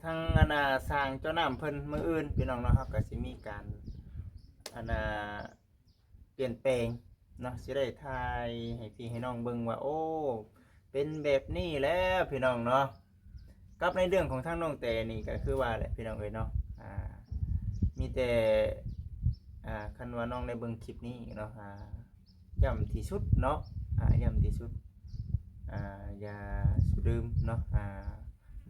ທາງອັນນ່າຊ່າງເຈາະນ້ຳເພິ່ນ ມື້ອື່ນພີ່ນ້ອງເນາະ ເຮົາກໍຊິມີການອັນນ່າປ່ຽນແປງເນາະ ຊິໄດ້ຖ່າຍໃຫ້ພີ່ໃຫ້ນ້ອງເບິ່ງວ່າ ໂອ້ ເປັນແບບນີ້ແລ້ວພີ່ນ້ອງເນາະ. ກັບໃນເລື່ອງຂອງທາງນ້ອງແຕນີ້ກໍຄືວ່າແຫຼະພີ່ນ້ອງເອີຍເນາະ ອ່າ ມີແຕ່ ອ່າ ຄັນວ່ານ້ອງໄດ້ເບິ່ງຄລິບນີ້ເນາະ ອ່າ ຢ້ຳທີ່ສຸດເນາະ ອ່າ ຢ້ຳທີ່ສຸດ ອ່າ ຢ່າສູ່ລືມເນາະ ອ່າ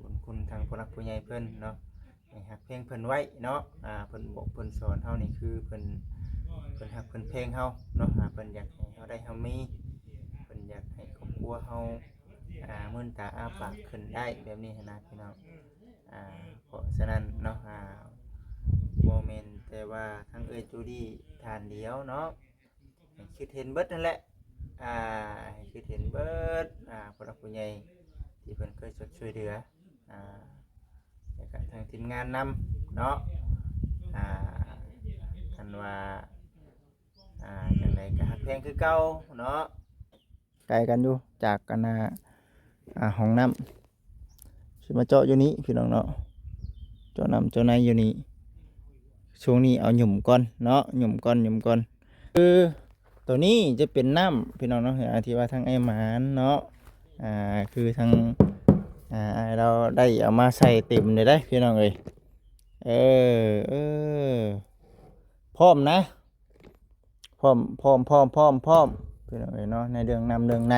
ບຸນຄຸນທາງຜູ້ຫຼັກຜູ້ໃຫຍ່ເພິ່ນເນາະ ໃຫ້ຮັກແພງເພິ່ນໄວ້ເນາະ ອ່າ ເພິ່ນບອກເພິ່ນສອນເຮົານີ້ ຄືເພິ່ນ ເພິ່ນຮັກເພິ່ນແພງເຮົາເນາະ ອ່າ ເພິ່ນຢາກໃຫ້ເຮົາໄດ້ເຮົາມີ ເພິ່ນຢາກໃຫ້ຄອບຄົວເຮົາ ອ່າ ມືນຕາອ້າປາກຂຶ້ນໄດ້ແບບນີ້ຫັ້ນນະພີ່ນ້ອງ ອ່າ ເພາະສະນັ້ນເນາະ ອ່າ ບໍ່ແມ່ນແຕ່ວ່າທາງເອື້ອຍຈູດີທ່ານດຽວເນາະ ໃຫ້ຄິດເຫັນເບິດຫັ້ນແຫຼະ ອ່າ ໃຫ້ຄິດເຫັນເບິດ ອ່າ ຜູ້ຫຼັກຜູ້ໃຫຍ່ທີ່ເພິ່ນເຄີຍຊ່ວຍເຫຼືອ ອ່າ ແລ້ວກະທາງທີມງານນຳເນາະ ອ່າ ຄັນວ່າ ອ່າ ຈັ່ງໃດກະຮັກແພງຄືເກົ່າເນາະ. ໄກກັນຢູ່ຈາກອັນນ່າ ອ່າ ຫ້ອງນ້ຳ ຊິມາເຈາະຢູ່ນີ້ພີ່ນ້ອງເນາະ ເຈາະນ້ຳເຈາະໃນຢູ່ນີ້ ຊ່ວງນີ້ເອົາຫຍຸມກ່ອນເນາະ ຫຍຸມກ່ອນ ຫຍຸມກ່ອນ ຄືໂຕນີ້ຈະເປັນນ້ຳພີ່ນ້ອງເນາະ ອ່າ ທີ່ວ່າທາງອ້າຍໝານເນາະ ອ່າ ຄືທາງ ອ່າ ອ້າຍລາວໄດ້ເອົາມາໃສ່ເຕັມເລີຍເດ້ພີ່ນ້ອງເອີຍ ເອີ ເອີ ພ້ອມນະ ພ້ອມ ພ້ອມ ພ້ອມ ພ້ອມ ພ້ອມ ພີ່ນ້ອງເອີຍເນາະ ໃນເລື່ອງນ້ຳເລື່ອງໃນ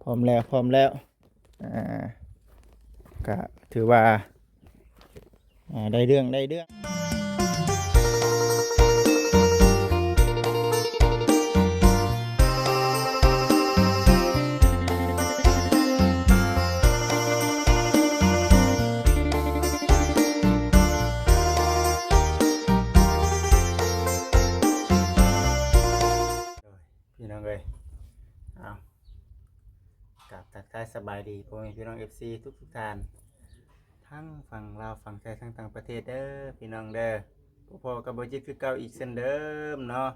ພ້ອມແລ້ວ ພ້ອມແລ້ວ ອ່າ ກະຖືວ່າ ອ່າ ໄດ້ເລື່ອງ ໄດ້ເລື່ອງ. ພີ່ນ້ອງເອີຍ ເອົາ ກາບທັກທາຍສະບາຍດີພໍ່ແມ່ພີ່ນ້ອງ ເອັຟຊີ ທຸກໆທ່ານ ທັງຝັ່ງລາວ ຝັ່ງໄທ ທັງຕ່າງປະເທດເດີພີ່ນ້ອງເດີ ພົບພໍ້ກັບບໍ່ຈິດຄືເກົ່າອີກເຊັ່ນເດີມເນາະ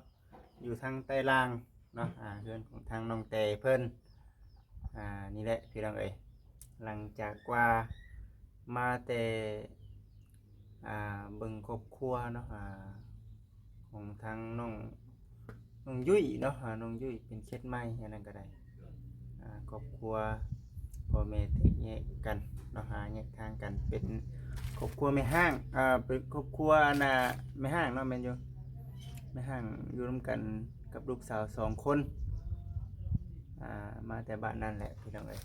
ຢູ່ທາງໃຕ້ລ່າງເນາະ ອ່າ ເຮືອນຂອງທາງນ້ອງແຕເພິ່ນ ອ່າ ນີ້ແຫຼະພີ່ນ້ອງເອີຍ ຫຼັງຈາກວ່າມາແຕ່ ອ່າ ເບິ່ງຄອບຄົວເນາະ ອ່າ ຂອງທາງນ້ອງ ນ້ອງຍຸ້ຍເນາະ ອ່າ ນ້ອງຍຸ້ຍເປັນເຂດໃໝ່ ອັນນັ້ນກໍໄດ້ ອ່າ ຄອບຄົວພໍ່ແມ່ແຕກແຍກກັນເນາະ ອ່າ ແຍກທາງກັນ ເປັນຄອບຄົວແມ່ຮ້າງ ອ່າ ເປັນຄອບຄົວອັນນ່າແມ່ຮ້າງເນາະ ແມ່ນຢູ່ ແມ່ຮ້າງຢູ່ນຳກັນກັບລູກສາວສອງຄົນ ອ່າ ມາແຕ່ບ້ານນັ້ນແຫຼະພີ່ນ້ອງເອີຍ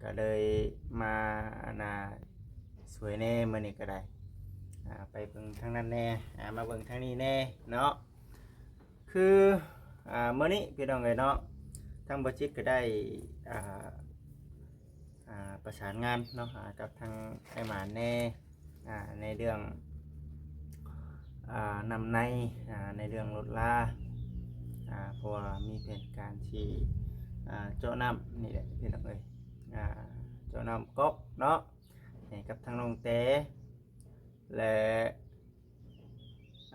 ກໍເລີຍມາອັນນ່າຊ່ວຍແດ່ມື້ນີ້ກໍໄດ້ ອ່າ ໄປເບິ່ງທາງນັ້ນແດ່ ອ່າ ມາເບິ່ງທາງນີ້ແດ່ເນາະ ຄື ອ່າ ມື້ນີ້ພີ່ນ້ອງເອີຍເນາະ ທາງບໍ່ຈິດກໍໄດ້ ອ່າ ອ່າ ປະສານງານເນາະ ອ່າ ກັບທາງອ້າຍໝານແດ່ ອ່າ ໃນເລື່ອງ ອ່າ ນ້ຳໃນ ອ່າ ໃນເລື່ອງລົດລາ ອ່າ ເພາະວ່າມີແຜນການທີ່ ອ່າ ເຈາະນ້ຳນີ້ແຫຼະພີ່ນ້ອງເອີຍ ອ່າ ເຈາະນ້ຳກັອກເນາະ ໃຫ້ກັບທາງນ້ອງແຕ ແລະ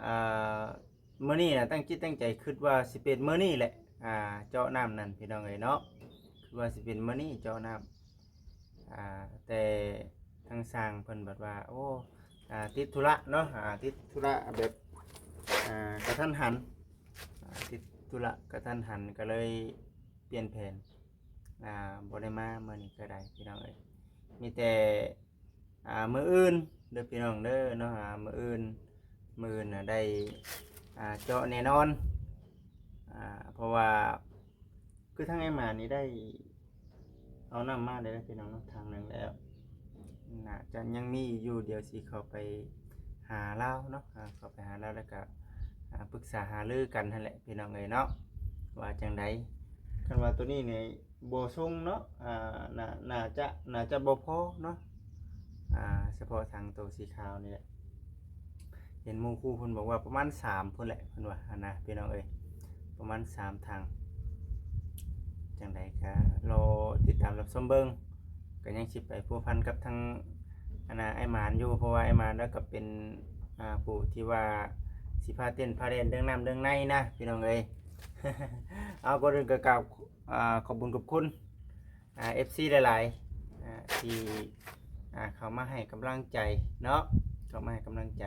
ອ່າ ມື້ນີ້ນະ ຕັ້ງຈິດຕັ້ງໃຈຄິດວ່າຊິເປັນມື້ນີ້ແຫຼະ ອ່າ ເຈາະນ້ຳນັ້ນພີ່ນ້ອງເອີຍເນາະ ຄິດວ່າຊິເປັນມື້ນີ້ເຈາະນ້ຳ ອ່າ ແຕ່ທາງຊ່າງເພິ່ນບັດວ່າ ໂອ້ ອ່າ ຕິດທຸລະເນາະ ອ່າ ຕິດທຸລະແບບ ອ່າ ກະທັນຫັນ ອ່າ ຕິດທຸລະກະທັນຫັນ ກໍເລີຍປ່ຽນແຜນ ອ່າ ບໍ່ໄດ້ມາມື້ນີ້ກໍໄດ້ພີ່ນ້ອງເອີຍ ມີແຕ່ ອ່າ ມື້ອື່ນເດີພີ່ນ້ອງເດີເນາະ ອ່າ ມື້ອື່ນ ມື້ອື່ນນະໄດ້ ອ່າ ເຈາະແນ່ນອນ ອ່າ ເພາະວ່າ ຄືທາງອ້າຍໝານນີ້ໄດ້ເອົານ້ຳມາແລ້ວເດີພີ່ນ້ອງເນາະ ຖັງໜຶ່ງແລ້ວ ໜ້າຈະຍັງມີຢູ່ ດຽວຊິເຂົ້າໄປຫາລາວເນາະ ອ່າ ເຂົ້າໄປຫາລາວ ແລ້ວກະ ອ່າ ປຶກສາຫາລືກັນຫັ້ນແຫຼະພີ່ນ້ອງເອີຍເນາະ ວ່າຈັ່ງໃດ ຄັນວ່າໂຕນີ້ນີ້ບໍ່ຊົງເນາະ ອ່າ ໜ້າ ໜ້າຈະ ໜ້າຈະບໍ່ພໍເນາະ ອ່າ ສະເພາະຖັງໂຕສີຂາວນີ້ແຫຼະ ເຫັນໝູ່ຄູ່ເພິ່ນບອກວ່າປະມານສາມພຸ້ນແຫຼະ ເພິ່ນວ່າຫັ້ນນະພີ່ນ້ອງເອີຍ ປະມານສາມຖັງ ຈັ່ງໃດກະລໍຕິດຕາມຮັບຊົມເບິ່ງ ກະຍັງຊິໄປພົວພັນກັບທາງອັນນ່າອ້າຍໝານຢູ່ ເພາະວ່າອ້າຍໝານລາວກະເປັນ ອ່າ ຜູ້ທີ່ວ່າຊິພາເຕັ້ນພາແດນເລື່ອງນ້ຳເລື່ອງໃນນະພີ່ນ້ອງເອີຍ ເອົາ ກ່ອນອື່ນກະກາບ ອ່າ ຂອບບຸນຂອບຄຸນ ອ່າ ເອັຟຊີຫຼາຍໆ ອ່າ ທີ່ ອ່າ ເຂົ້າມາໃຫ້ກຳລັງໃຈເນາະ, ເຂົ້າມາໃຫ້ກຳລັງໃຈ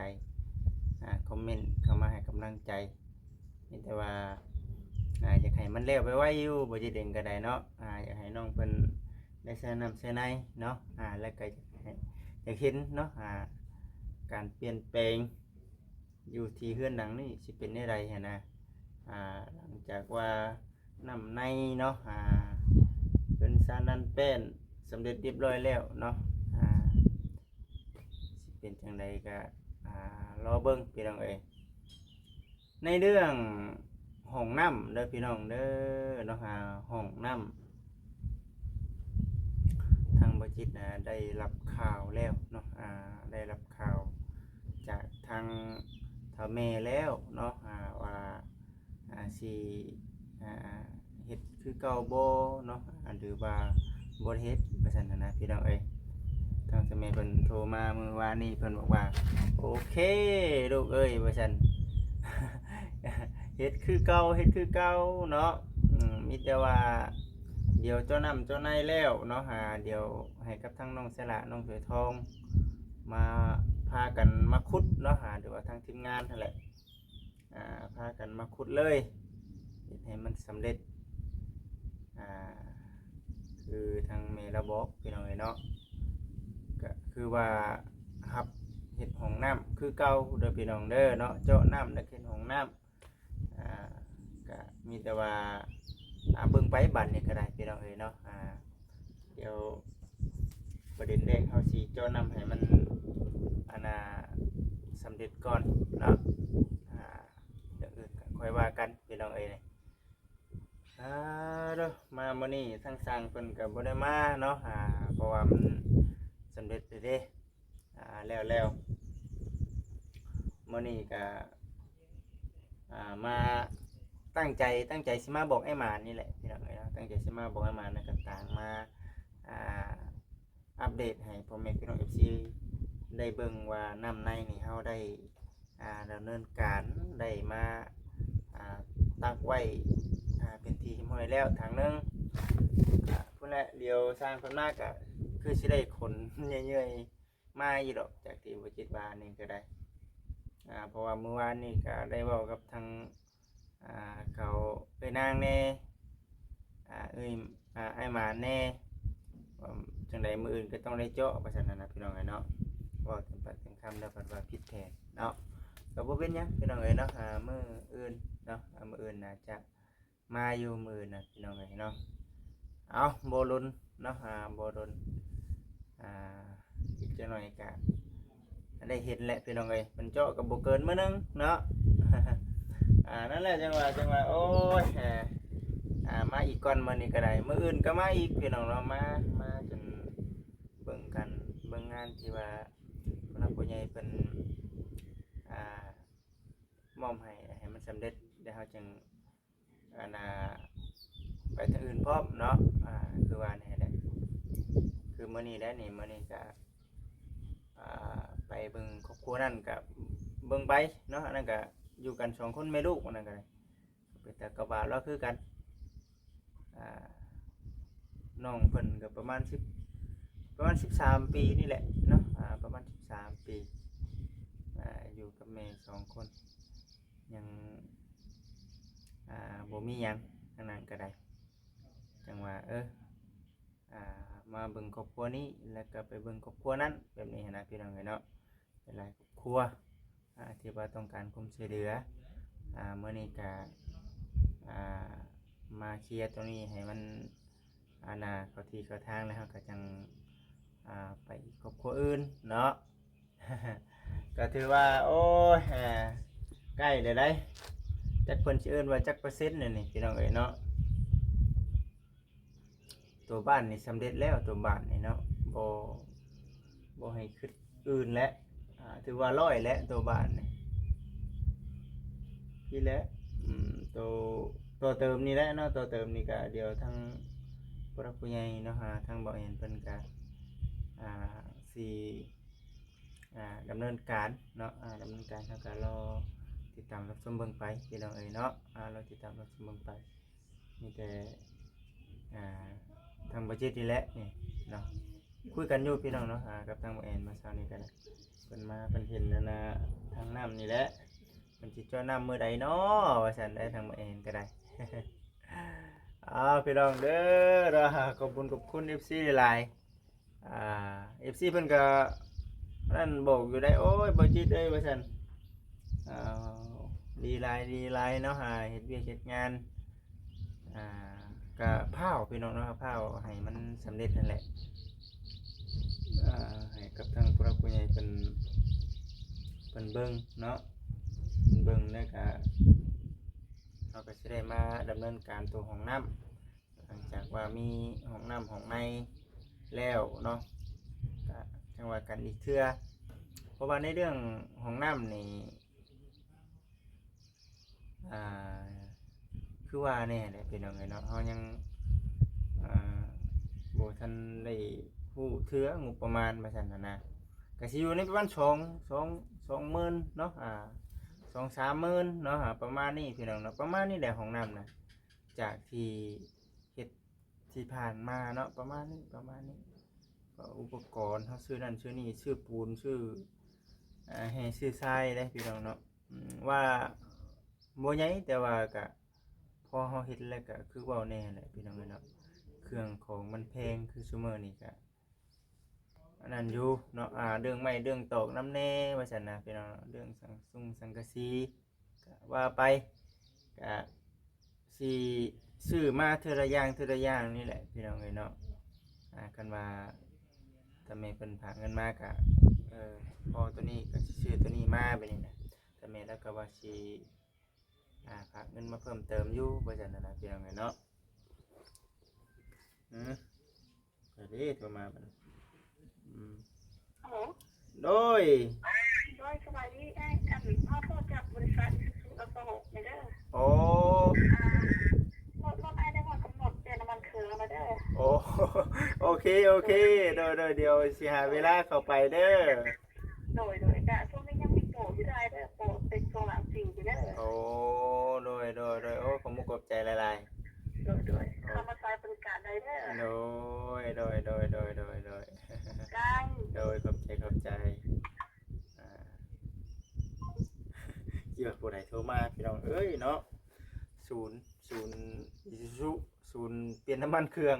ອ່າ ຄອມເມັນເຂົ້າມາໃຫ້ກຳລັງໃຈ. ມີແຕ່ວ່າ ອ່າ ຢາກໃຫ້ມັນແລ້ວໄວໆຢູ່ ບໍ່ຈິດເອງກໍໄດ້ເນາະ, ອ່າ ຢາກໃຫ້ນ້ອງເພິ່ນໄດ້ໃສ່ນ້ຳໃສ່ໃນເນາະ, ອ່າ ແລ້ວກໍຢາກໃຫ້ ຢາກເຫັນເນາະ ອ່າ ການປ່ຽນແປງຢູ່ທີ່ເຮືອນຫຼັງນີ້ຊິເປັນແນວໃດຫັ້ນນະ. ອ່າ ຫຼັງຈາກວ່າ ນ້ຳໃນເນາະ ອ່າ ເປັນສານດັນແປ້ນສຳເລັດຮຽບຮ້ອຍແລ້ວເນາະ ອ່າ ຊິເປັນຈັ່ງໃດກໍ ອ່າ ລໍເບິ່ງພີ່ນ້ອງເອີຍ. ໃນເລື່ອງຫ້ອງນ້ຳເດີພີ່ນ້ອງເດີເນາະ, ອ່າ ຫ້ອງນ້ຳ ທາງບໍ່ຈິດນະໄດ້ຮັບຂ່າວແລ້ວເນາະ, ອ່າ ໄດ້ຮັບຂ່າວຈາກທາງເຖົ້າແມ່ແລ້ວເນາະ ອ່າ ວ່າ ອ່າ ຊິ ອ່າ ເຮັດຄືເກົ່າບໍ່ເນາະ ອ່າ ຫຼືວ່າບໍ່ໄດ້ເຮັດ ວ່າຊັ້ນນະ ພີ່ນ້ອງເອີຍ. ທາງເຖົ້າແມ່ເພິ່ນໂທມາມື້ວານນີ້ ເພິ່ນບອກວ່າ ໂອເຄລູກເອີຍ ວ່າຊັ້ນ ເຮັດຄືເກົ່າ ເຮັດຄືເກົ່າເນາະ. ອືມ ມີແຕ່ວ່າດຽວເຈາະນ້ຳເຈາະໃນແລ້ວເນາະ ຫາດຽວໃຫ້ກັບທາງນ້ອງສະຫຼະ ນ້ອງສາຍທອງ ມາ ພາກັນມາຂຸດເນາະ ຫາ ຫຼືວ່າທາງທີມງານຫັ້ນແຫຼະ ອ່າ ພາກັນມາຂຸດເລີຍ ເຮັດໃຫ້ມັນສຳເລັດ ອ່າ ຄືທາງແມ່ລາວບອກ ພີ່ນ້ອງເອີຍເນາະ. ກໍຄືວ່າຮັບເຮັດຫ້ອງນ້ຳຄືເກົ່າເດີພີ່ນ້ອງເດີເນາະ, ເຈາະນ້ຳແລ້ວເຮັດຫ້ອງນ້ຳ ອ່າ ກະມີແຕ່ວ່າ ອ່າ ເບິ່ງໄປບາດນີ້ກໍໄດ້ພີ່ນ້ອງເອີຍເນາະ. ອ່າ ດຽວປະເດັນແລກເຮົາຊິເຈາະນ້ຳໃຫ້ມັນ ອັນນ່າ ສຳເລັດກ່ອນເນາະ, ອ່າ ຢ່າງອື່ນກໍຄ່ອຍວ່າກັນພີ່ນ້ອງເອີຍ. ອ່າ ເດີ ມາມື້ນີ້ທາງຊ່າງເພິ່ນກໍບໍ່ໄດ້ມາເນາະ ອ່າ ເພາະວ່າມັນສຳເລັດແລ້ວເດ້ ອ່າ ແລ້ວໆ. ມື້ນີ້ກໍ ອ່າ ມາຕັ້ງໃຈ ຕັ້ງໃຈຊິມາບອກອ້າຍໝານນີ້ແຫຼະພີ່ນ້ອງເອີຍເນາະ, ຕັ້ງໃຈຊິມາບອກອ້າຍໝານ ແລ້ວກໍຕ່າງມາ ອ່າ ອັບເດດໃຫ້ພໍ່ແມ່ພີ່ນ້ອງເອັຟຊີໄດ້ເບິ່ງວ່ານ້ຳໃນນີ້ເຮົາໄດ້ ອ່າ ດຳເນີນການ ໄດ້ມາ ອ່າ ຕັກໄວ້ ອ່າ ເປັນທີ່ຮຽບຮ້ອຍແລ້ວຖັງໜຶ່ງ. ອ່າ ພຸ້ນແຫຼະ ດຽວຊ່າງເພິ່ນມາກໍຄືຊິໄດ້ຂົນເຫຍື່ອຍໆ ມາຢູ່ດອກ ຈາກທີ່ບໍ່ຈິດວ່ານີ້ກໍໄດ້ ອ່າ ເພາະວ່າມື້ວານນີ້ກໍໄດ້ເວົ້າກັບທາງ ອ່າ ເຂົາເອື້ອຍນາງແດ່ ອ່າ ເອື້ອຍ ອ່າ ອ້າຍໝານແດ່ ວ່າຈັ່ງໃດມື້ອື່ນກໍຕ້ອງໄດ້ເຈາະ ວ່າຊັ້ນນະ ພີ່ນ້ອງເອີຍເນາະ. ເວົ້າເຕັມປາກເຕັມຄຳແລ້ວພັດວ່າຜິດແຜນເນາະ, ກໍບໍ່ເປັນຫຍັງພີ່ນ້ອງເອີຍເນາະ. ອ່າ ມື້ອື່ນເນາະ ອ່າ ມື້ອື່ນໜ້າຈະ ມາຢູ່ມື້ນະ ພີ່ນ້ອງເອີຍເນາະ. ເອົາ ບໍ່ດົນເນາະ ອ່າ ບໍ່ດົນ ອ່າ ອີກຈັກໜ້ອຍກະໄດ້ເຫັນແຫຼະ ພີ່ນ້ອງເອີຍ, ມັນເຈາະກໍບໍ່ເກີນມື້ໜຶ່ງເນາະ. ອ່າ ນັ້ນແຫຼະ ຈັ່ງວ່າ ຈັ່ງວ່າ ໂອ້ຍ ອ່າ ອ່າ ມາອີກກ່ອນ ມື້ນີ້ກໍໄດ້ ມື້ອື່ນກໍມາອີກ ພີ່ນ້ອງເນາະ. ມາ ມາຈົນເບິ່ງກັນ ເບິ່ງງານທີ່ວ່າຜູ້ຫຼັກຜູ້ໃຫຍ່ເພິ່ນ ອ່າ ມອບໃຫ້ ໃຫ້ມັນສຳເລັດ ແລ້ວເຮົາຈຶ່ງ ອັນນ່າ ໄປທາງອື່ນພ້ອມເນາະ. ອ່າ ຄືວ່ານີ້ແຫຼະ ຄືມື້ນີ້ແຫຼະນີ້ ມື້ນີ້ກະ ອ່າ ໄປເບິ່ງຄອບຄົວນັ້ນກະເບິ່ງໄປເນາະ, ອັນນັ້ນກະຢູ່ກັນສອງຄົນແມ່ລູກ ອັນນັ້ນກະໄດ້ ເປັນຕາກະບາດລາວຄືກັນ. ອ່າ ນ້ອງເພິ່ນກໍປະມານສິບ ປະມານສິບສາມປີນີ້ແຫຼະເນາະ, ອ່າ ປະມານສິບສາມປີ ອ່າ ຢູ່ກັບແມ່ສອງຄົນ ຍັງ ອ່າ ບໍ່ມີຫຍັງທາງນັ້ນກໍໄດ້. ຈັ່ງວ່າ ເອີ ອ່າ ມາເບິ່ງຄອບຄົວນີ້ ແລ້ວກໍໄປເບິ່ງຄອບຄົວນັ້ນ ແບບນີ້ຫັ້ນນະ ພີ່ນ້ອງເອີຍເນາະ. ຫຼາຍໆຄອບຄົວ ອ່າ ທີ່ວ່າຕ້ອງການຄວາມຊ່ວຍເຫຼືອ. ອ່າ ມື້ນີ້ກະ ອ່າ ມາເຄຍຕົງນີ້ໃຫ້ມັນ ອັນນ່າ ເຂົ້າທີ່ເຂົ້າທາງ ແລ້ວເຮົາກໍຈັ່ງ ອ່າ ໄປຄອບຄົວອື່ນເນາະ. ກໍຖືວ່າ ໂອ້ຍ ອ່າ ໃກ້ແລ້ວໃດ໋, ຈັກເພິ່ນຊິເອີ້ນວ່າຈັກເປີເຊັນແລ້ວນີ້ ພີ່ນ້ອງເອີຍເນາະ. ຕົວບ້ານນີ້ສຳເລັດແລ້ວ ຕົວບ້ານນີ້ເນາະ, ບໍ່ ບໍ່ໃຫ້ຄິດອື່ນແລ້ວ. ອ່າ ຖືວ່າຮ້ອຍແລ້ວ ຕົວບ້ານນີ້. ນີ້ແຫຼະ ອືມ ໂຕ ຕໍ່ເຕີມນີ້ແຫຼະເນາະ, ຕໍ່ເຕີມນີ້ກະດຽວທາງຜູ້ຫຼັກຜູ້ໃຫຍ່ເນາະ, ຫາທາງເບົາແອນເພິ່ນກະ ອ່າ ຊິ ອ່າ ດຳເນີນການເນາະ, ອ່າ ດຳເນີນການ. ເຮົາກະລໍຕິດຕາມຮັບຊົມເບິ່ງໄປ ພີ່ນ້ອງເອີຍເນາະ, ອ່າ ລໍຕິດຕາມຮັບຊົມເບິ່ງໄປ. ມີແຕ່ ອ່າ ທາງບັດເຈັດນີ້ແຫຼະນີ້ເນາະ, ຄຸຍກັນຢູ່ພີ່ນ້ອງເນາະ ອ່າ ກັບທາງບໍ່ແອນ ມື້ເຊົ້ານີ້ກໍໄດ້ ເພິ່ນມາ ເພິ່ນເຫັນອັນນ່າ ທາງນ້ຳນີ້ແຫຼະ ເພິ່ນຊິເຈາະນ້ຳມື້ໃດເນາະ ວ່າຊັ້ນໄດ໋ ທາງບໍ່ແອນກໍໄດ້. ອ້າວ ພີ່ນ້ອງເດີ ເນາະ ຂອບຄຸນຂອບຄຸນເອັຟຊີຫຼາຍໆ ອ່າ ເອັຟຊີເພິ່ນກໍນັ້ນບອກຢູ່ໄດ໋ ໂອ້ຍ ບໍ່ຈິດເອີຍ ວ່າຊັ້ນ ອ່າ ດີຫຼາຍ ດີຫຼາຍເນາະ ອ່າ ເຮັດວຽກເຮັດງານ ອ່າ ກະພ້າວພີ່ນ້ອງເນາະ ພ້າວໃຫ້ມັນສຳເລັດຫັ້ນແຫຼະ ອ່າ ໃຫ້ກັບທາງຜູ້ຫຼັກຜູ້ໃຫຍ່ເພິ່ນ ເພິ່ນເບິ່ງເນາະ ເພິ່ນເບິ່ງແລ້ວກະ ເຮົາກໍຊິໄດ້ມາດຳເນີນການໂຕຫ້ອງນ້ຳ ຫຼັງຈາກວ່າມີຫ້ອງນ້ຳຫ້ອງໃນແລ້ວເນາະ ກະຈັ່ງວ່າກັນອີກເທື່ອ ເພາະວ່າໃນເລື່ອງຫ້ອງນ້ຳນີ້ ອ່າ ຄືວ່າແນ່ແຫຼະພີ່ນ້ອງເອີຍເນາະ ເຮົາຍັງ ອ່າ ບໍ່ທັນໄດ້ຮູ້ເທື່ອງົບປະມານວ່າຊັ້ນນະ ກະຊິຢູ່ໃນປະມານສອງ ສອງ ສອງໝື່ນເນາະ ອ່າ ສອງສາມໝື່ນເນາະ ອ່າ ປະມານນີ້ພີ່ນ້ອງເນາະ ປະມານນີ້ແຫຼະຫ້ອງນ້ຳນະ ຈາກທີ່ເຮັດທີ່ຜ່ານມາເນາະ ປະມານນີ້ ປະມານນີ້ ກໍອຸປະກອນເຮົາຊື້ນັ້ນຊື້ນີ້ ຊື້ປູນ ຊື້ ອ່າ ແຮ່ ຊື້ຊາຍເດ້ພີ່ນ້ອງເນາະ ອືມ ວ່າບໍ່ໃຫຍ່ ແຕ່ວ່າກະພໍເຮົາເຮັດແລ້ວກະຄືເວົ້າແນ່ແຫຼະພີ່ນ້ອງເອີຍເນາະ ເຄື່ອງຂອງມັນແພງ ຄືຊຸມື້ນີ້ກະ ອັນນັ້ນຢູ່ເນາະ ອ່າ ເລື່ອງໄມ້ເລື່ອງຕອກນຳແດ່ວ່າຊັ້ນນະພີ່ນ້ອງເນາະ ເລື່ອງສັງ ສຸງສັງກະສີກະວ່າໄປ ກະຊິຊື້ມາເທື່ອລະຢ່າງເທື່ອລະຢ່າງນີ້ແຫຼະພີ່ນ້ອງເອີຍເນາະ ອ່າ ຄັນວ່າຕາແມ່ເພິ່ນຝາກເງິນມາກະ ເອີ ພໍໂຕນີ້ກະຊິຊື້ໂຕນີ້ມາແບບນີ້ນະ ຕາແມ່ລາວກະວ່າຊິ ອ່າ ຝາກເງິນມາເພີ່ມເຕີມຢູ່ ວ່າຊັ້ນນະ ພີ່ນ້ອງເອີຍເນາະ ອື ໃຜເດ້ໂທມາບັດນີ້ ອືມ ຮັລໂຫຼ ໂດຍ ໂດຍ ສະບາຍດີ ອ້າຍ ອັນ ຂໍໂທຈາກບໍລິສັດ ອີຊູຊູ ລາວຊາວຫົກ ນີ້ເດີ ໂອ້ ອ່າ ລົດ ລົດອ້າຍໄດ້ຮອດກຳນົດປ່ຽນນ້ຳມັນເຄື່ອງແລ້ວເດີ ໂອ້ ໂອເຄ ໂອເຄ ໂດຍ ໂດຍ ດຽວຊິຫາເວລາເຂົ້າໄປເດີ. ໂດຍ ໂດຍ ກະຊ່ວງນີ້ຍັງມີໂປຢູ່ຫຼາຍເດີ ໂປເຕັກຊ່ວງຫຼັງປີຢູ່ເດີ ໂອ້ ໂດຍ ໂດຍ ໂດຍ ໂອ້ ຂອບມຸກຂອບໃຈຫຼາຍໆ ໂດຍ ໂດຍ ເຂົ້າມາໃຊ້ບໍລິການໄດ້ເດີ ໂດຍ ໂດຍ ໂດຍ ໂດຍ ໂດຍ ໂດຍ ຂອບໃຈ ຂອບໃຈ ອ່າ ເກີດຜູ້ໃດໂທມາ ພີ່ນ້ອງເອີຍເນາະ ສູນ ສູນ ອີຊູຊູ ສູນປ່ຽນນ້ຳມັນເຄື່ອງ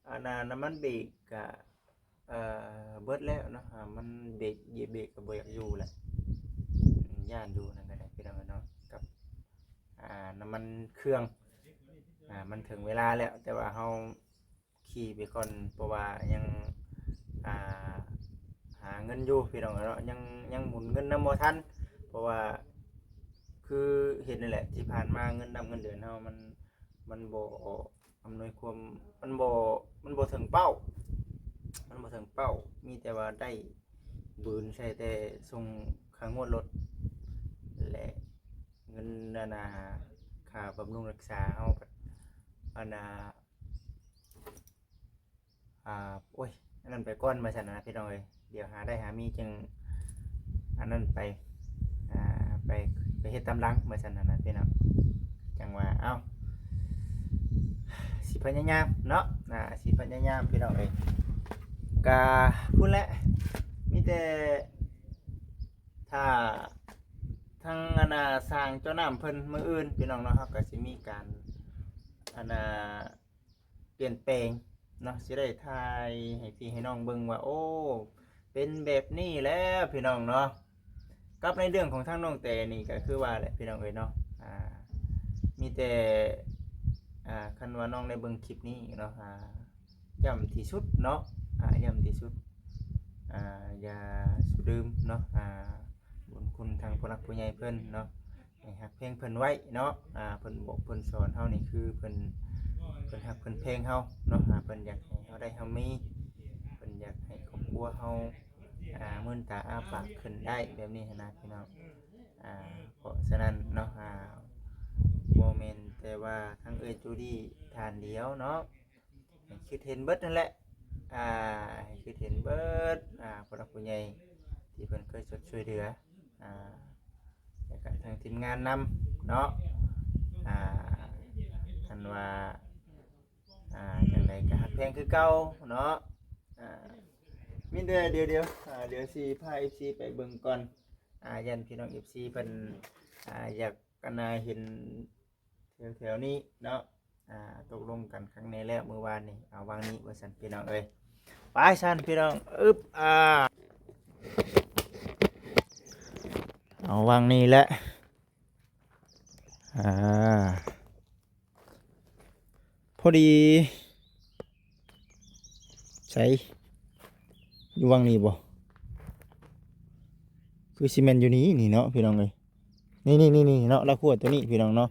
ອັນນ່າ ນ້ຳມັນເບຣກກະ ເອີ ເບິດແລ້ວເນາະ ອ່າ ມັນເບຣກ ເບຣກກະບໍ່ຢາກຢູ່ແຫຼະ ຢ້ານຢູ່ນັ້ນກະໄດ້ ພີ່ນ້ອງເອີຍເນາະ ກັບ ອ່າ ນ້ຳມັນເຄື່ອງ ອ່າ ມັນເຖິງເວລາແລ້ວ ແຕ່ວ່າເຮົາຂີ່ໄປກ່ອນ ເພາະວ່າຍັງ ອ່າ ຫາເງິນຢູ່ ພີ່ນ້ອງເອີຍເນາະ ຍັງ ຍັງໝູນເງິນນຳບໍ່ທັນ ເພາະວ່າ ຄືເຫັນນັ້ນແຫຼະ ທີ່ຜ່ານມາເງິນດຳເງິນເດືອນເຮົາມັນ ມັນບໍ່ ອຳນວຍຄວາມ ມັນບໍ່ ມັນບໍ່ເຖິງເປົ້າ ມັນບໍ່ເຖິງເປົ້າ ມີແຕ່ວ່າໄດ້ບືນໃສ່ແຕ່ສົ່ງຄ່າງວດລົດ ແລະ ເງິນ ອັນນ່າ ຄ່າບຳລຸງຮັກສາເຮົາ ອັນນ່າ ອ່າ ໂອ້ຍ ອັນນັ້ນໄປກ່ອນວ່າຊັ້ນນະ ພີ່ນ້ອງເອີຍ ດຽວຫາໄດ້ຫາມີຈຶ່ງ ອັນນັ້ນໄປ ອ່າ ໄປ ໄປເຮັດຕາມຫຼັງວ່າຊັ້ນນະ ພີ່ນ້ອງ ຈັ່ງວ່າ ເອົ້າ ຊິພະຍາຍາມເນາະ ອ່າ ຊິພະຍາຍາມ ພີ່ນ້ອງເອີຍ ກະພຸ້ນແຫຼະ ມີແຕ່ຖ້າທາງ ອັນນ່າ ຊ່າງເຈາະນ້ຳເພິ່ນມື້ອື່ນ ພີ່ນ້ອງເນາະ ເຮົາກະຊິມີການ ອັນນ່າ ປ່ຽນແປງເນາະ ຊິໄດ້ຖ່າຍໃຫ້ພີ່ໃຫ້ນ້ອງເບິ່ງວ່າ ໂອ້ ເປັນແບບນີ້ແຫຼະ ພີ່ນ້ອງເນາະ ກັບໃນເລື່ອງຂອງທາງນ້ອງແຕນີ້ກະຄືວ່າແຫຼະ ພີ່ນ້ອງເອີຍເນາະ ອ່າ ມີແຕ່ ອ່າ ຄັນວ່ານ້ອງໄດ້ເບິ່ງຄລິບນີ້ເນາະ ອ່າ ຢ້ຳທີ່ສຸດເນາະ ອ່າ ຢ້ຳທີ່ສຸດ ອ່າ ຢ່າສູ່ລືມເນາະ ອ່າ ບຸນຄຸນທາງຜູ້ຫຼັກຜູ້ໃຫຍ່ເພິ່ນເນາະ ໃຫ້ຮັກແພງເພິ່ນໄວ້ເນາະ ອ່າ ເພິ່ນບອກເພິ່ນສອນເຮົານີ້ ຄືເພິ່ນ ເພິ່ນຮັກເພິ່ນແພງເຮົາເນາະ ອ່າ ເພິ່ນຢາກໃຫ້ເຮົາໄດ້ເຮົາມີ ເພິ່ນຢາກໃຫ້ຄອບຄົວເຮົາ ອ່າ ມື່ນຕາອ້າປາກຂຶ້ນໄດ້ແບບນີ້ຫັ້ນນະ ພີ່ນ້ອງ ອ່າ ເພາະສະນັ້ນເນາະ ອ່າ ບໍ່ແມ່ນແຕ່ວ່າທາງເອື້ອຍຈູດີທ່ານດຽວເນາະ ໃຫ້ຄິດເຫັນເບິດຫັ້ນແຫຼະ ອ່າ ໃຫ້ຄິດເຫັນເບິດ ອ່າ ຜູ້ຫຼັກຜູ້ໃຫຍ່ທີ່ເພິ່ນເຄີຍຊ່ວຍເຫຼືອ ອ່າ ແລ້ວກະທາງທີມງານນຳເນາະ ອ່າ ຄັນວ່າ ອ່າ ຈັ່ງໃດກະຮັກແພງຄືເກົ່າເນາະ ອ່າ ມີແຕ່ດຽວໆ ອ່າ ດຽວຊິພາເອັຟຊີໄປເບິ່ງກ່ອນ ອ່າ ຢ້ານພີ່ນ້ອງເອັຟຊີເພິ່ນ ອ່າ ຢາກ ອັນນ່າ ເຫັນແຖວໆນີ້ເນາະ ອ່າ ຕົກລົງກັນຄັ້ງແນ່ແລ້ວມື້ວານນີ້ ເອົາຫວ່າງນີ້ວ່າຊັ້ນພີ່ນ້ອງເອີຍ ໄປຊັ້ນພີ່ນ້ອງ ອຶບ ອ່າ ເອົາຫວ່າງນີ້ແຫຼະ ອ່າ ພໍດີ ໃສ ຢູ່ຫວ່າງນີ້ບໍ່? ຄືຊິແມ່ນຢູ່ນີ້ ນີ້ເນາະພີ່ນ້ອງເອີຍ ນີ້ໆໆໆ ເນາະ ລາວຂົວໂຕນີ້ພີ່ນ້ອງເນາະ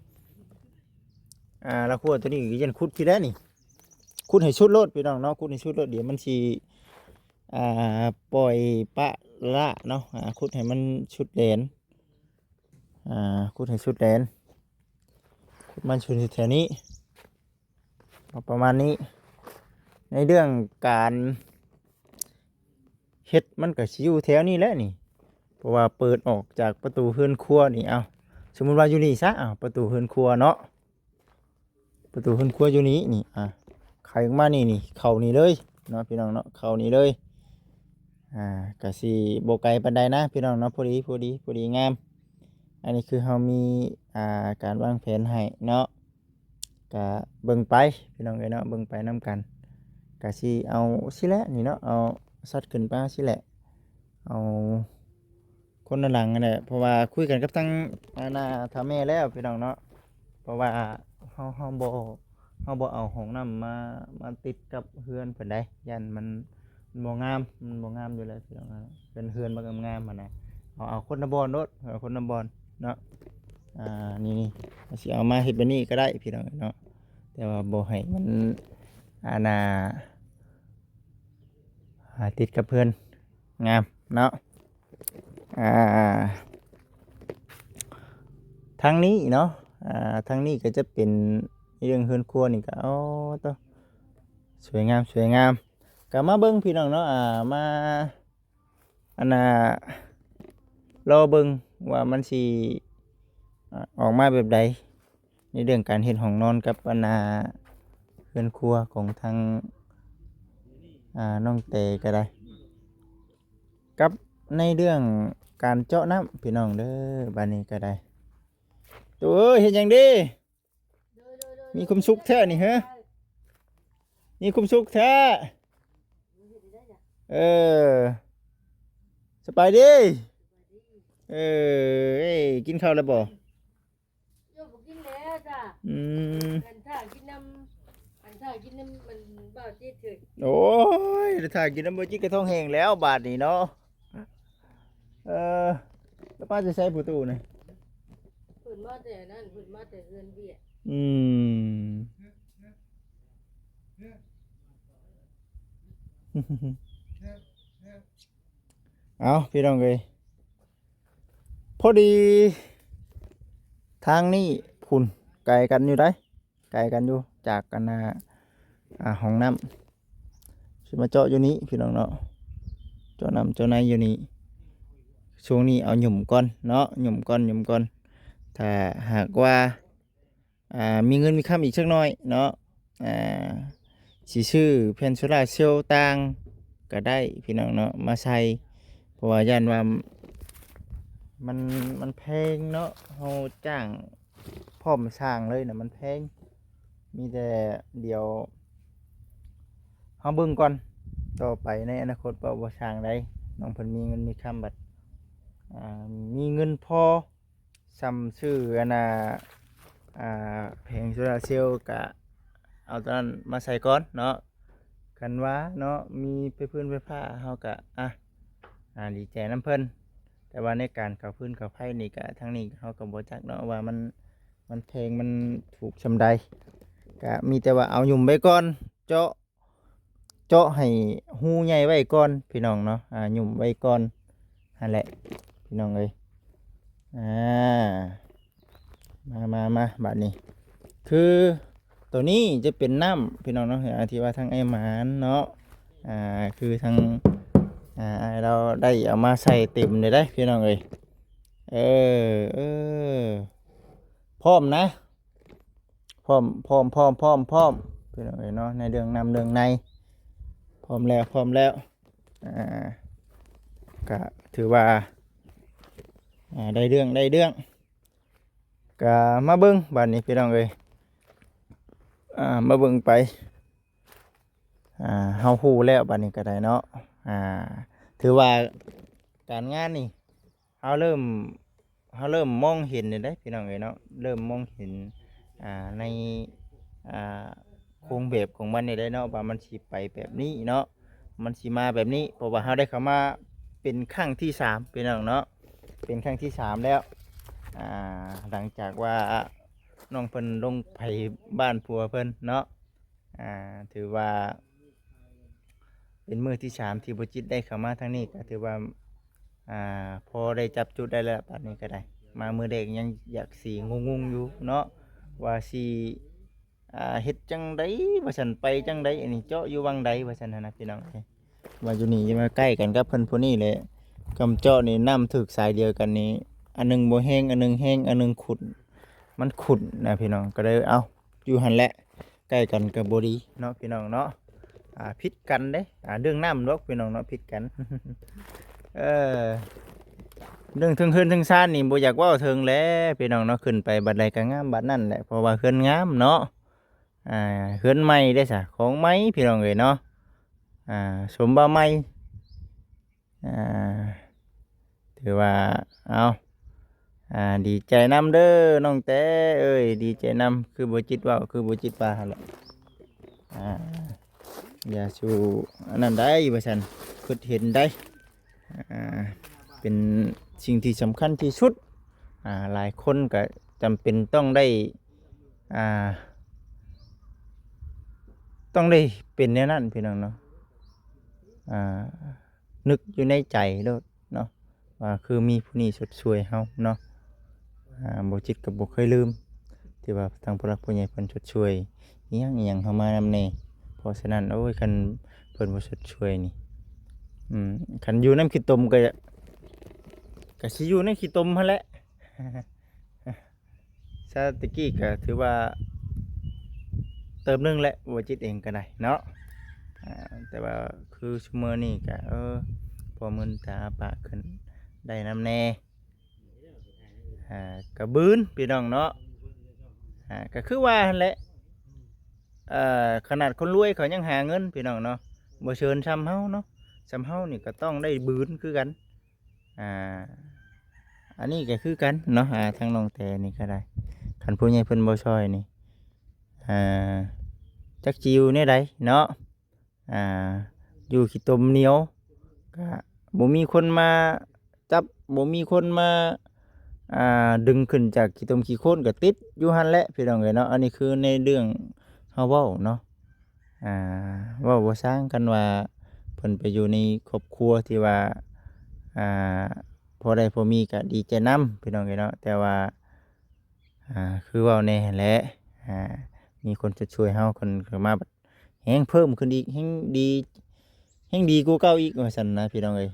ອ່າ ລາວຂົວໂຕນີ້ກໍຍັງຂຸດພີ້ແຫຼະນີ້ ຂຸດໃຫ້ສຸດໂລດພີ່ນ້ອງເນາະ ຂຸດໃຫ້ສຸດໂລດ ດຽວມັນຊິ ອ່າ ປ່ອຍປະລະເນາະ ອ່າ ຂຸດໃຫ້ມັນສຸດແດນ ອ່າ ຂຸດໃຫ້ສຸດແດນ ຂຸດມັນສຸດແຖວນີ້ ປະມານນີ້ ໃນເລື່ອງການເຮັດ ມັນກໍຊິຢູ່ແຖວນີ້ແຫຼະນີ້ ເພາະວ່າເປີດອອກຈາກປະຕູເຮືອນຄົວນີ້ ເອົາ ສົມມຸດວ່າຢູ່ນີ້ຊະ ເອົາ ປະຕູເຮືອນຄົວເນາະ ປະຕູເຮືອນຄົວຢູ່ນີ້ ນີ້ ອ່າ ໄຂອອກມານີ້ ນີ້ ເຂົ້ານີ້ເລີຍເນາະ ພີ່ນ້ອງເນາະ ເຂົ້ານີ້ເລີຍ ອ່າ ກະຊິບໍ່ໄກປານໃດນະ ພີ່ນ້ອງເນາະ ພໍດີ ພໍດີ ພໍດີງາມ ອັນນີ້ຄືເຮົາມີ ອ່າ ການວາງແຜນໃຫ້ເນາະ ກະເບິ່ງໄປ ພີ່ນ້ອງເອີຍເນາະ ເບິ່ງໄປນຳກັນ ກະຊິເອົາຊີ້ແຫຼະນີ້ເນາະ ເອົາຊັດຂຶ້ນໄປຊີ້ແຫຼະ ເອົາ ຄົນລະຫຼັງຫັ້ນແຫຼະ ເພາະວ່າຄຸຍກັນກັບທາງ ອັນນ່າ ທ້າວແມ່ແລ້ວພີ່ນ້ອງເນາະ ເພາະວ່າເຮົາ ເຮົາບໍ່ ເຮົາບໍ່ເອົາຫ້ອງນ້ຳມາ ມາຕິດກັບເຮືອນເພິ່ນໃດ ຢ້ານມັນ ມັນບໍ່ງາມ ມັນບໍ່ງາມຢູ່ແລ້ວພີ່ນ້ອງ ເປັນເຮືອນບໍ່ງາມໆຫັ້ນນະ ເຮົາເອົາຄົນລະບ່ອນໂລດ ເອົາຄົນລະບ່ອນເນາະ ອ່າ ນີ້ໆ ຊິເອົາມາເຮັດແບບນີ້ກໍໄດ້ພີ່ນ້ອງເນາະ ແຕ່ວ່າບໍ່ໃຫ້ມັນ ອັນນ່າ ອ່າ ຕິດກັບເຮືອນ ງາມເນາະ ອ່າ ທາງນີ້ເນາະ ອ່າ ທາງນີ້ກໍຈະເປັນເລື່ອງເຮືອນຄົວນີ້ກໍ ໂອ້ ໂຕ ສວຍງາມ ສວຍງາມ ກໍມາເບິ່ງພີ່ນ້ອງເນາະ ອ່າ ມາ ອັນນ່າ ລໍເບິ່ງວ່າມັນຊິ ອ່າ ອອກມາແບບໃດ ໃນເລື່ອງການເຮັດຫ້ອງນອນກັບ ອັນນ່າ ເຮືອນຄົວຂອງທາງ ອ່າ ນ້ອງແຕກໍໄດ້ ກັບໃນເລື່ອງການເຈາະນ້ຳ ພີ່ນ້ອງເດີ ບາດນີ້ກໍໄດ້ ໂຕເອີຍ ເຮັດຫຍັງເດ? ມີຄວາມສຸກແທ້ນີ້ເຮີ ມີຄວາມສຸກແທ້ ເອີ ສະບາຍດີ ເອີ ກິນເຂົ້າແລ້ວບໍ່? ໂຍ ບໍ່ກິນແລ້ວຈ້າ ອືມ ອັນຖ້າກິນນຳ ອັນຖ້າກິນນຳມັນບ່າວຈິດເທີ ໂອ້ຍ ຖ້າກິນນຳບ່າວຈິດກໍທ້ອງແຫ້ງແລ້ວບາດນີ້ເນາະ ເອີ ແລ້ວມາແຕ່ໃສຜູ້ຕູ້ນະ? ເພິ່ນມາແຕ່ນັ້ນ ເພິ່ນມາແຕ່ເຮືອນວຽກ ອືມ ເອົາ ພີ່ນ້ອງເອີຍ ພໍດີທາງນີ້ພຸ້ນ ໄກກັນຢູ່ໃດ ໄກກັນຢູ່ຈາກ ອັນນ່າ ອ່າ ຫ້ອງນ້ຳ ຊິມາເຈາະຢູ່ນີ້ພີ່ນ້ອງເນາະ ເຈາະນ້ຳເຈາະໃນຢູ່ນີ້ ຊ່ວງນີ້ເອົາຫຍຸ່ມກ່ອນເນາະ ຫຍຸ່ມກ່ອນ ຫຍຸ່ມກ່ອນ ຖ້າຫາກວ່າ ອ່າ ມີເງິນມີຄຳອີກຈັກໜ້ອຍເນາະ ອ່າ ຊິຊື້ແຜ່ນໂຊລາເຊວຕ່າງກໍໄດ້ພີ່ນ້ອງເນາະ ມາໃສ່ ເພາະວ່າຢ້ານວ່າມັນ ມັນແພງເນາະ ເຮົາຈ້າງ ພ້ອມສ້າງເລີຍນະ ມັນແພງ ມີແຕ່ດຽວເຮົາເບິ່ງກ່ອນ ຕໍ່ໄປໃນອະນາຄົດວ່າບໍ່ສ້າງໃດ ນ້ອງເພິ່ນມີເງິນມີຄຳບັດ ອ່າ ມີເງິນພໍສ່ຳຊື້ ອັນນ່າ ອ່າ ແຜງໂຊລາເຊວ ກະເອົາຕົວນັ້ນມາໃສ່ກ່ອນເນາະ ຄັນວ່າເນາະ ມີໄຟຟ- ໄຟຟ້າ ເຮົາກະ ອ່າ ອ່າ ດີໃຈນຳເພິ່ນ ແຕ່ວ່າໃນການເຂົ້າຟືນເຂົ້າໄຟນີ້ກະ ທາງນີ້ເຮົາກໍບໍ່ຈັກເນາະວ່າມັນ ມັນແພງມັນຖືກສ່ຳໃດ ກະມີແຕ່ວ່າເອົາຫຍຸ່ມໄວ້ກ່ອນ ເຈາະ ເຈາະໃຫ້ຮູໃຫຍ່ໄວ້ກ່ອນພີ່ນ້ອງເນາະ ອ່າ ຫຍຸ່ມໄວ້ກ່ອນຫັ້ນແຫຼະພີ່ນ້ອງເອີຍ ອ່າ ມາ ມາ ມາ ບາດນີ້ ຄືໂຕນີ້ຈະເປັນນ້ຳພີ່ນ້ອງເນາະ ອ່າ ທີ່ວ່າທາງອ້າຍໝານເນາະ ອ່າ ຄືທາງ ອ່າ ອ້າຍລາວໄດ້ເອົາມາໃສ່ເຕັມເລີຍເດ້ພີ່ນ້ອງເອີຍ ເອີ ເອີ ພ້ອມນະ ພ້ອມ ພ້ອມ ພ້ອມ ພ້ອມ ພ້ອມ ພີ່ນ້ອງເອີຍເນາະ ໃນເລື່ອງນ້ຳເລື່ອງໃນ ພ້ອມແລ້ວ ພ້ອມແລ້ວ ອ່າ ກະຖືວ່າ ອ່າ ໄດ້ເລື່ອງ ໄດ້ເລື່ອງ ກະມາເບິ່ງບາດນີ້ພີ່ນ້ອງເອີຍ ອ່າ ມາເບິ່ງໄປ ອ່າ ເຮົາຮູ້ແລ້ວບາດນີ້ກໍໄດ້ເນາະ ອ່າ ຖືວ່າການງານນີ້ ເຮົາເລີ່ມ ເຮົາເລີ່ມມອງເຫັນແລ້ວເດ້ພີ່ນ້ອງເອີຍເນາະ ເລີ່ມມອງເຫັນ ອ່າ ໃນ ອ່າ ໂຄງແບບຂອງມັນນີ້ແຫຼະເນາະ ວ່າມັນຊິໄປແບບນີ້ເນາະ ມັນຊິມາແບບນີ້ ເພາະວ່າເຮົາໄດ້ເຂົ້າມາເປັນຄັ້ງທີສາມພີ່ນ້ອງເນາະ ເປັນຄັ້ງທີສາມແລ້ວ ອ່າ ຫຼັງຈາກວ່ານ້ອງເພິ່ນລົງໄປບ້ານຜົວເພິ່ນເນາະ ອ່າ ຖືວ່າເປັນມື້ທີສາມທີ່ບໍ່ຈິດໄດ້ເຂົ້າມາທາງນີ້ ກໍຖືວ່າ ອ່າ ພໍໄດ້ຈັບຈຸດໄດ້ແລ້ວ ບາດນີ້ກໍໄດ້ ມາມື້ແລກຍັງຢາກຊິງົງໆຢູ່ເນາະ ວ່າຊິ ອ່າ ເຮັດຈັ່ງໃດວ່າຊັ້ນ ໄປຈັ່ງໃດ ອັນນີ້ເຈາະຢູ່ວັງໃດວ່າຊັ້ນຫັ້ນນະພີ່ນ້ອງເອີຍ ວ່າຢູ່ນີ້ມາໃກ້ກັນກັບເພິ່ນຜູ້ນີ້ແຫຼະ ກຳເຈາະນີ້ນ້ຳຖືກສາຍດຽວກັນນີ້ ອັນໜຶ່ງບໍ່ແຮງ ອັນໜຶ່ງແຮງ ອັນໜຶ່ງຂຸດ ມັນຂຸດນະພີ່ນ້ອງ ກໍເລີຍ ເອົ້າ ຢູ່ຫັ້ນແຫຼະ ໃກ້ກັນກໍບໍ່ດີເນາະພີ່ນ້ອງເນາະ ອ່າ ຜິດກັນເດ້ ອ່າ ເລື່ອງນ້ຳດອກພີ່ນ້ອງເນາະ ຜິດກັນ ເອີ ເລື່ອງເທິງເຮືອນເທິງຊານນີ້ບໍ່ຢາກເວົ້າເຖິງແຫຼະພີ່ນ້ອງເນາະ ຂຶ້ນໄປບັດໃດກໍງາມບັດນັ້ນແຫຼະ ເພາະວ່າເຮືອນງາມເນາະ ອ່າ ເຮືອນໃໝ່ເດ້ຊະ ຂອງໃໝ່ພີ່ນ້ອງເອີຍເນາະ ອ່າ ສົມວ່າໃໝ່ ອ່າ ຖືວ່າ ເອົາ ອ່າ ດີໃຈນຳເດີນ້ອງແຕ້ເອີຍ ດີໃຈນຳ ຄືບໍ່ຈິດເວົ້າ ຄືບໍ່ຈິດວ່າຫັ້ນແຫຼະ ອ່າ ຢ່າສູ່ອັນນັ້ນໄດ໋ວ່າຊັ້ນ ຄິດເຫັນໄດ໋ ອ່າ ເປັນສິ່ງທີ່ສຳຄັນທີ່ສຸດ ອ່າ ຫຼາຍຄົນກໍຈຳເປັນຕ້ອງໄດ້ ອ່າ ຕ້ອງໄດ້ເປັນແນວນັ້ນພີ່ນ້ອງເນາະ ອ່າ ນຶກຢູ່ໃນໃຈໂລດເນາະ ວ່າຄືມີຜູ້ນີ້ຊົດຊ່ວຍເຮົາເນາະ ອ່າ ບໍ່ຈິດກໍບໍ່ເຄີຍລືມ ທີ່ວ່າທາງຜູ້ຫຼັກຜູ້ໃຫຍ່ເພິ່ນຊົດຊ່ວຍອີ່ຫຍັງອີ່ຫຍັງເຮົາມານຳແດ່ ເພາະສະນັ້ນ ໂອ້ຍ ຄັນເພິ່ນບໍ່ຊົດຊ່ວຍນີ້ ອືມ ຄັນຢູ່ນຳຂີ້ຕົມກໍ ກໍຊິຢູ່ໃນຂີ້ຕົມຫັ້ນແຫຼະ ຊາດຕະກີ້ກໍຖືວ່າເຕີບໜຶ່ງແຫຼະ ບໍ່ຈິດເອງກໍໄດ້ເນາະ ອ່າ ແຕ່ວ່າຄືຊຸມື້ນີ້ກໍ ເອີ ພໍມືນຕາອ້າປາກຂຶ້ນໄດ້ນຳແດ່ ອ່າ ກໍບືນພີ່ນ້ອງເນາະ ອ່າ ກໍຄືວ່າຫັ້ນແຫຼະ ເອີ ຂະໜາດຄົນລວຍເຂົາຍັງຫາເງິນພີ່ນ້ອງເນາະ ບໍ່ເຊີນຊ່ຳເຮົາເນາະ ຊ່ຳເຮົານີ້ກໍຕ້ອງໄດ້ບືນຄືກັນ ອ່າ ອັນນີ້ກໍຄືກັນເນາະ ອ່າ ທາງນ້ອງແຕນີ້ກໍໄດ້ ຄັນຜູ້ໃຫຍ່ເພິ່ນບໍ່ຊ່ອຍນີ້ ອ່າ ຈັກຊິຢູ່ແນວໃດເນາະ ອ່າ ຢູ່ຂີ້ຕົມໜຽວ ກະບໍ່ມີຄົນມາຈັບ ບໍ່ມີຄົນມາ ອ່າ ດຶງຂຶ້ນຈາກຂີ້ຕົມຂີ້ໂຄນ ກະຕິດຢູ່ຫັ້ນແຫຼະພີ່ນ້ອງເອີຍເນາະ ອັນນີ້ຄືໃນເລື່ອງເຮົາເວົ້າເນາະ ອ່າ ເວົ້າບໍ່ຊ່າງ ຄັນວ່າເພິ່ນໄປຢູ່ໃນຄອບຄົວທີ່ວ່າ ອ່າ ພໍໄດ້ພໍມີກະດີໃຈນຳພີ່ນ້ອງເອີຍເນາະ ແຕ່ວ່າ ອ່າ ຄືເວົ້າແນ່ຫັ້ນແຫຼະ ອ່າ ມີຄົນຈະຊ່ວຍເຮົາ ເພິ່ນກໍມາແຮງເພີ່ມຂຶ້ນອີກ ແຮງດີ ແຮງດີກວ່າເກົ່າອີກວ່າຊັ້ນນະພີ່ນ້ອງເອີຍ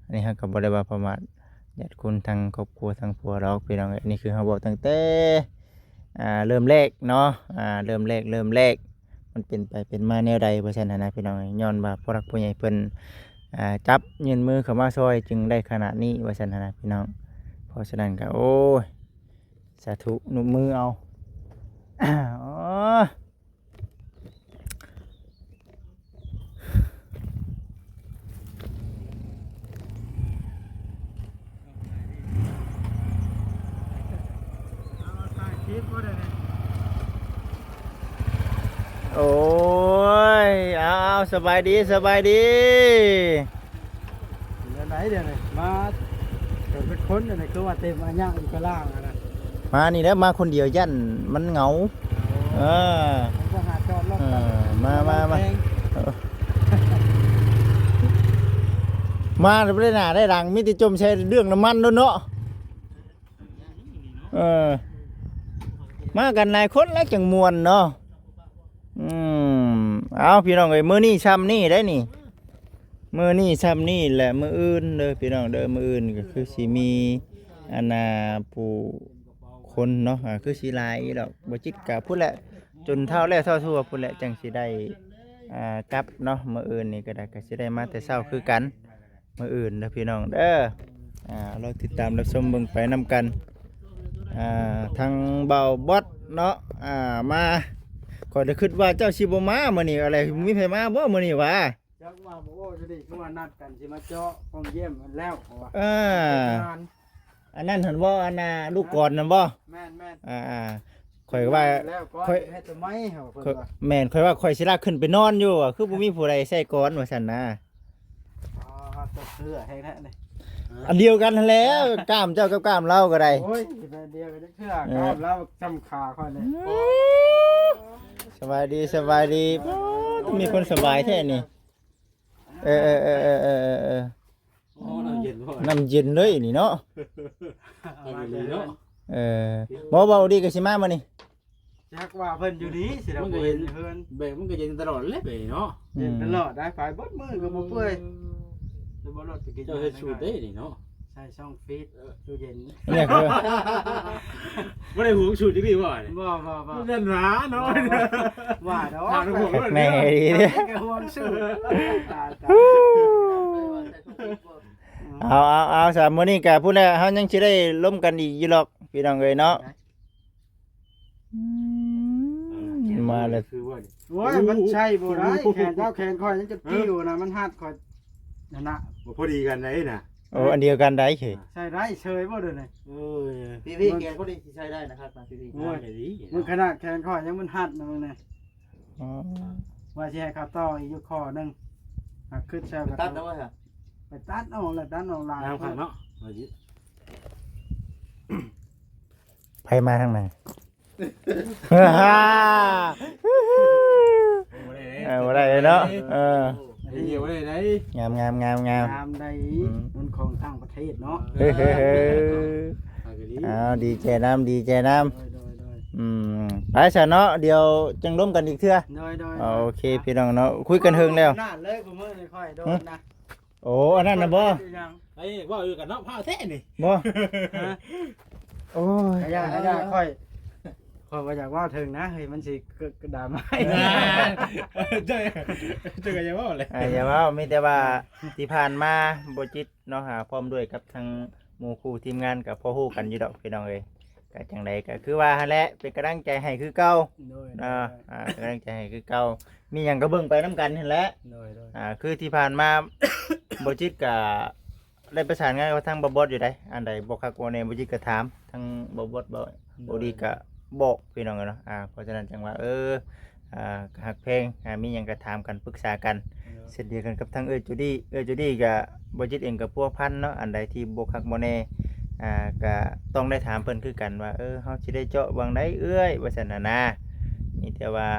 ອັນນີ້ເຮົາກໍບໍ່ໄດ້ວ່າປະໝາດຍາດຄຸນທາງຄອບຄົວທາງຜົວດອກພີ່ນ້ອງເອີຍ ອັນນີ້ຄືເຮົາເວົ້າຕັ້ງແຕ່ ອ່າ ເລີ່ມແລກເນາະ ອ່າ ເລີ່ມແລກ ເລີ່ມແລກ ມັນເປັນໄປເປັນມາແນວໃດວ່າຊັ້ນຫັ້ນນະພີ່ນ້ອງເອີຍ ຍ້ອນວ່າຜູ້ຫຼັກຜູ້ໃຫຍ່ເພິ່ນ ອ່າ ຈັບຍື່ນມືເຂົ້າມາຊ່ອຍຈຶ່ງໄດ້ຂະໜາດນີ້ວ່າຊັ້ນຫັ້ນນະພີ່ນ້ອງ ເພາະສະນັ້ນກໍ ໂອ້ຍ ສາທຸ ນຸບມືເອົາ ອໍ ໂອ້ຍ ເອົາໆ ສະບາຍດີ ສະບາຍດີ. ເປັນຈັ່ງໃດດຽວນີ້ ມາເປັນຄົນດຽວນີ້ ຄືວ່າເຕັມອາຍະຢູ່ກະລ່າງຫັ້ນນະ. ມານີ້ແຫຼະ ມາຄົນດຽວ ຢ້ານມັນເຫງົາ. ເອີ ເອີ ມາ ມາ ມາ ມາແລ້ວບໍ່ໄດ້ໜ້າໄດ້ຫຼັງ ມີແຕ່ຈົ່ມໃສ່ເລື່ອງນ້ຳມັນໂລດເນາະ. ເອີ ມາກັນຫຼາຍຄົນແລ້ວຈັ່ງມ່ວນເນາະ. ອືມ ເອົາ ພີ່ນ້ອງເອີຍ ມື້ນີ້ຊ່ຳນີ້ໄດ໋ນີ້ ມື້ນີ້ຊ່ຳນີ້ແຫຼະ ມື້ອື່ນເດີພີ່ນ້ອງເດີ ມື້ອື່ນກໍຄືຊິມີ ອັນນ່າ ຜູ້ຄົນເນາະ ອ່າ ຄືຊິຫຼາຍຢູ່ດອກ ບໍ່ຈິດກະພຸ້ນແຫຼະ ຈົນເທົ່າແລ້ວເທົ່າທົວພຸ້ນແຫຼະ ຈັ່ງຊິໄດ້ ອ່າ ກັບເນາະ ມື້ອື່ນນີ້ກໍໄດ້ ກໍຊິໄດ້ມາແຕ່ເຊົ້າຄືກັນ ມື້ອື່ນເດີພີ່ນ້ອງເດີ. ອ່າ ລໍຕິດຕາມຮັບຊົມເບິ່ງໄປນຳກັນ. ອ່າ ທາງບ່າວບອດເນາະ ອ່າ ມາ ຂ້ອຍລະຄິດວ່າເຈົ້າຊິບໍ່ມາມື້ນີ້ ອະໄລ ມີໃຜມາບໍ່ມື້ນີ້ຫວາ? ຈັກວ່າບໍ່ເວົ້າຢູ່ນີ້ ຄືວ່ານັດກັນຊິມາເຈາະປ່ອງຢ້ຽມແລ້ວ ເພາະວ່າ ອ່າ ອັນນັ້ນຫັ້ນບໍ່ ອັນນ່າ ລູກກອນນັ້ນບໍ່? ແມ່ນໆ ອ່າໆ ຂ້ອຍວ່າ ແລ້ວກໍ ຂ້ອຍ ເຮັດໄມ້ເຮົາ ເພິ່ນວ່າ ແມ່ນ ຂ້ອຍວ່າຂ້ອຍຊິລາກຂຶ້ນໄປນອນຢູ່ ຄືບໍ່ມີຜູ້ໃດໃສ່ກອນວ່າຊັ້ນນະ. ອໍ ຕົກເສື້ອແຮງແທ້ນີ້ ອັນດຽວກັນຫັ້ນແຫຼະ ກ້າມເຈົ້າກັບກ້າມລາວກໍໄດ້ ໂອ້ຍ ແບບດຽວກັນເທື່ອ ເອີ ກ້າມລາວສ່ຳຂາຂ້ອຍເລີຍ. ສະບາຍດີ ສະບາຍດີ ໂອ້ ມີຄົນສະບາຍແທ້ນີ້. ເອີໆໆໆໆໆ ໂອ້ ນ້ຳເຢັນບໍ່ ນ້ຳເຢັນເລີຍນີ້ເນາະ ຄັກອີ່ຫຼີເນາະ. ເອີ ບໍ່ ເວົ້າດີກໍຊິມາມື້ນີ້ ຈັກວ່າເພິ່ນຢູ່ນີ້ຊິໄດ້ ມັນກໍເຢັນ ບໍ່ເຫັນເຮືອນ ແບບມັນກໍເຢັນຕະຫຼອດແຫຼະເນາະ ເຢັນຕະຫຼອດໄດ໋ ອືມ ໄປເບິດມື້ກໍບໍ່ເປື່ອຍ ເອີ ແຕ່ບໍ່ລົດໄປກິນ ເຈົ້າເຮັດສູດເດ້ນີ້ເນາະ ໃສ່ຊ່ອງຟຣີດ ເອີ ຕູ້ເຢັນ ເນຍຄື ບໍ່ໄດ້ຫວງສູດຈັກດີ້ບໍ່ນີ້? ບໍ່ໆໆ ມັນໜາເນາະ ບໍ່ໆ ວ່າດອກ ຖາມພວກ ແມ່ນອີ່ຫຼີ ກໍຫວງສູດ ຕາຍໆ ເອົາ ເອົາ ເອົາ ສາມມື້ນີ້ກະພຸ້ນແຫຼະ ເຮົາຍັງຊິໄດ້ລົມກັນອີກຢູ່ດອກ ພີ່ນ້ອງເອີຍເນາະ. ອືມ ມາແລ້ວ ຄືວ່າ ໂອ້ຍ ມັນໃຊ້ບໍ່ໄດ້ ແຂນເຈົ້າແຂນຂ້ອຍຍັງຈະປິວນະ ມັນຮັດຂ້ອຍຫັ້ນນະ ບໍ່ພໍດີກັນໄດ໋ນະ. ໂອ້ ອັນດຽວກັນໄດ໋ເຄີຍ ໃຊ້ໄດ້ເຊີຍບໍ່ເດີນີ້? ໂອ້ຍ ພີ່ໆ ແຂນຄົນນີ້ຊິໃຊ້ໄດ້ນະຄັບນະ ພີ່ໆ ໂອ້ຍ ງາມອີ່ຫຼີ ມຶງຂະໜາດແຂນຂ້ອຍຍັງມັນຮັດນະ ມຶງນີ້. ອໍ ວ່າຊິໃຫ້ເຂົາຕໍ່ອີກຢູ່ຂໍ້ໜຶ່ງ ຫາກຄຶດໃສ່ ໄປຕັດເອົາ ໄປຕັດອອກແລ້ວ ຕັດອອກຫຼາຍ ງາມຄັກເນາະ ວ່າຊິ ໃຜມາທາງໃນ? ບໍ່ໄດ້ເດ້ ເອີ ບໍ່ໄດ້ເນາະ ເອີ ດຽວບໍ່ໄດ້ໄດ໋ ງາມໆໆໆ ງາມໃດ໋ ອືມ ມັນຂອງຕ່າງປະເທດເນາະ ເອີ ເອີ ເອີ ເອີ ເອີ ເອົາ ດີໃຈນຳ ດີໃຈນຳ ໂດຍໆໆ ອືມ ໄປຊະເນາະ ດຽວຈັ່ງລົມກັນອີກເທື່ອ ໂດຍໆໆ ໂອເຄ ພີ່ນ້ອງເນາະ ຄຸຍກັນເຖິງແລ້ວ ນານເລີຍ ຜູ້ມື້ນີ້ຂ້ອຍໂດນນະ ໂອ້ ອັນນັ້ນນະບໍ່? ໄອ້ເວົ້າຢູ່ກັນເນາະ ພ້າວແທ້ນີ້ ບໍ່? ຮະ? ໂອ້ຍ ກະຢ່າ ກະຢ່າ ຂ້ອຍ ຂ້ອຍບໍ່ຢາກເວົ້າເຖິງນະ ເຮີ້ຍ ມັນຊິກະ ກະດາມາ ເຈົ້າ ເຈົ້າກະຢ່າເວົ້າແຫຼະ ອ່າ ຢ່າເວົ້າ ມີແຕ່ວ່າທີ່ຜ່ານມາບໍ່ຈິດເນາະ ຫາ ພ້ອມດ້ວຍກັບທັງໝູ່ຄູ່ທີມງານກະພໍຮູ້ກັນຢູ່ດອກ ພີ່ນ້ອງເອີຍ. ກະຈັ່ງໃດກະຄືວ່າຫັ້ນແຫຼະ ເປັນກຳລັງໃຈໃຫ້ຄືເກົ່າ ໂດຍ ເນາະ ໂດຍ ອ່າ ເປັນກຳລັງໃຈໃຫ້ຄືເກົ່າ ມີຫຍັງກະເບິ່ງໄປນຳກັນຫັ້ນແຫຼະ ໂດຍ ໂດຍ ອ່າ ຄືທີ່ຜ່ານມາ ບໍ່ຈິດກະໄດ້ປະສານງານກັບທາງບ່າວບອດຢູ່ໃດ໋ ອັນໃດບໍ່ຄັກບໍ່ແນ່ ບໍ່ຈິດກະຖາມທາງບ່າວບອດ ບໍ່ ໂດຍ ບໍ່ດີກະບອກ ພີ່ນ້ອງເອີຍເນາະ ອ່າ ເພາະສະນັ້ນຈັ່ງວ່າ ເອີ ອ່າ ກະຮັກແພງ ອ່າ ມີຫຍັງກະຖາມກັນ ປຶກສາກັນ ໂດຍ ເຊັ່ນດຽວກັນກັບທາງເອື້ອຍຈູດີ້ ເອື້ອຍຈູດີ້ກະ ບໍ່ຈິດເອງກະພົວພັນເນາະ ອັນໃດທີ່ບໍ່ຄັກບໍ່ແນ່ ອ່າ ກະຕ້ອງໄດ້ຖາມເພິ່ນຄືກັນວ່າ ເອີ ເຮົາຊິໄດ້ເຈາະຫວ່າງໃດເອື້ອຍ ວ່າຊັ້ນຫັ້ນນາ ມີແຕ່ວ່າ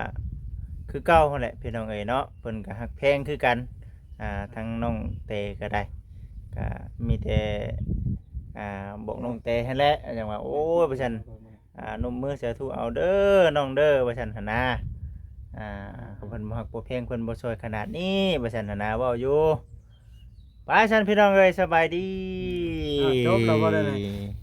ຄືເກົ່າຫັ້ນແຫຼະ ພີ່ນ້ອງເອີຍເນາະ ເພິ່ນກະຮັກແພງຄືກັນ ອ່າ ທັງນ້ອງແຕກະໄດ້ ກະມີແຕ່ ອ່າ ບອກນ້ອງແຕຫັ້ນແຫຼະ ຈັ່ງວ່າ ໂອ້ຍ ວ່າຊັ້ນ ອ່າ ນົບມືສາທຸເອົາເດີນ້ອງເດີ ວ່າຊັ້ນຫັ້ນນາ ອ່າ ຄັນເພິ່ນບໍ່ຮັກບໍ່ແພງ ເພິ່ນບໍ່ຊ່ອຍຂະໜາດນີ້ ວ່າຊັ້ນຫັ້ນນາ ເວົ້າຢູ່ ໄປຊັ້ນ ພີ່ນ້ອງເອີຍ ສະບາຍດີ ອ່າ ຈົບແລ້ວບໍ່ເດີນີ້?